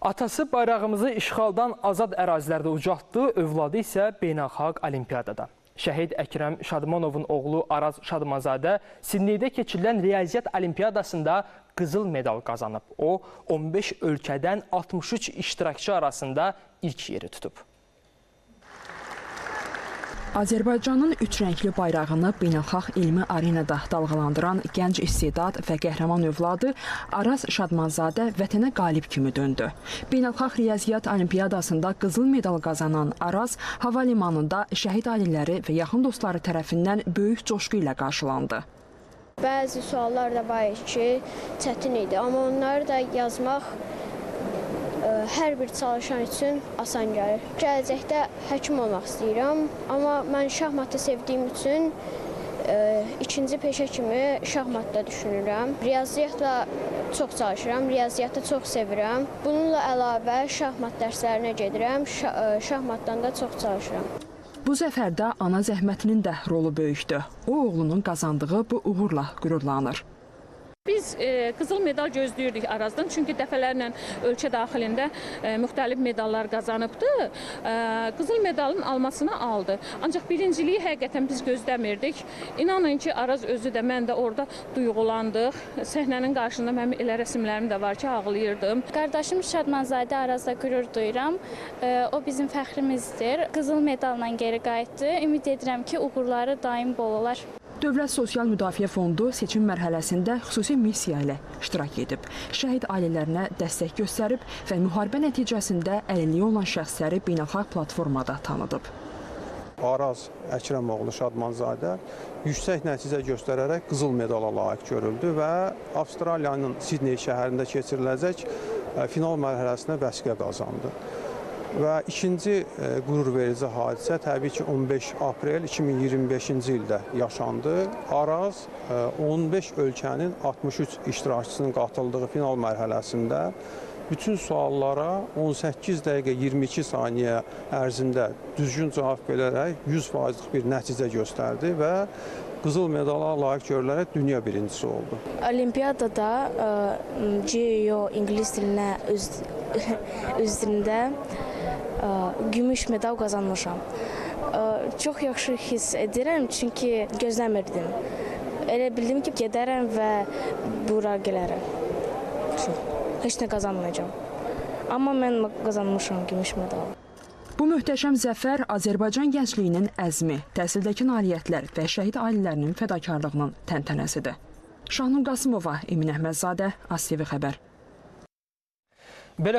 Atası bayrağımızı işğaldan azad ərazilərdə ucaltdı, övladı isə beynəlxalq olimpiyadada. Şəhid Əkrəm Şadmanovun oğlu Araz Şadmanzadə Sidneydə keçirilən riyaziyyat olimpiyadasında qızıl medal qazanıb. O, 15 ölkədən 63 iştirakçı arasında ilk yeri tutub. Azərbaycanın üç rəngli bayrağını beynəlxalq elmi arenada dalğalandıran gənc istedad və qəhrəman övladı Araz Şadmanzadə vətənə qalib kimi döndü. Beynəlxalq riyaziyyat olimpiyadasında qızıl medal qazanan Araz hava limanında şəhid ailələri və yaxın dostları tərəfindən böyük coşqu ilə qarşılandı. Bəzi suallar da var ki, çətin idi, amma onları da yazmaq hər bir çalışan üçün asan gəlir. Gələcəkdə həkim olmaq istəyirəm, amma mən şahmatı sevdiyim üçün ikinci peşə kimi şahmatda düşünürəm. Riyaziyyatla çox çalışıram, riyaziyyatı çox sevirəm. Bununla əlavə şahmat dərslərinə gedirəm, şahmatdan da çox çalışıram. Bu zəfərdə ana zəhmətinin də rolu böyükdür. O, oğlunun qazandığı bu uğurla qürurlanır. Biz qızıl medal gözləyirdik Arazdan, çünki dəfələrlə ölkə daxilində müxtəlif medallar qazanıbdı. Qızıl medalın almasını aldı. Ancaq birinciliyi həqiqətən biz gözləmirdik. İnanın ki, Araz özü də, mən də orada duyğulandıq. Səhnənin qarşısında mənim elə rəsimlərim də var ki, ağlayırdım. Qardaşım Şadmanzadə Arazla qürur duyuram. O bizim fəxrimizdir. Qızıl medalla geri qayıtdı. Ümid edirəm ki, uğurları daim bol olar. Dövlət Sosial Müdafiə Fondu seçim mərhələsində xüsusi missiya ilə iştirak edib. Şəhid ailələrinə dəstək göstərib və müharibə nəticəsində əlilliyi olan şəxsləri beynəlxalq platformada tanıdıb. Araz Əkrəmoğlu Şadmanzadə yüksək nəticə göstərərək qızıl medala layiq görüldü və Avstraliyanın Sidney şəhərində keçiriləcək final mərhələsinə vəsiqə qazandı. Və ikinci qürur verici hadisə təbii ki, 15 aprel 2025-ci ildə yaşandı. Araz 15 ölkənin 63 iştirakçısının qatıldığı final mərhələsində bütün suallara 18 dəqiqə 22 saniyə ərzində düzgün cavab verərək 100%lıq bir nəticə göstərdi və qızıl medala layiq görülərək dünya birincisi oldu. Olimpiyadada GEO ingilis dilinə öz dilində gümüş medal qazanmışam. Çox yaxşı hiss edirəm, çünki gözləmirdim. Elə bildim ki, gedərəm və bura gələrəm. Heç nə qazanmayacağam. Amma mən qazanmışam gümüş medalı. Bu möhtəşəm zəfər Azərbaycan gəncliyinin əzmi, təhsildəki nailiyyətlər və şəhid ailələrinin fədakarlığının təntənəsidir. Şahnur Qasımova, Emin Əhmədzadə, ASTV xəbər.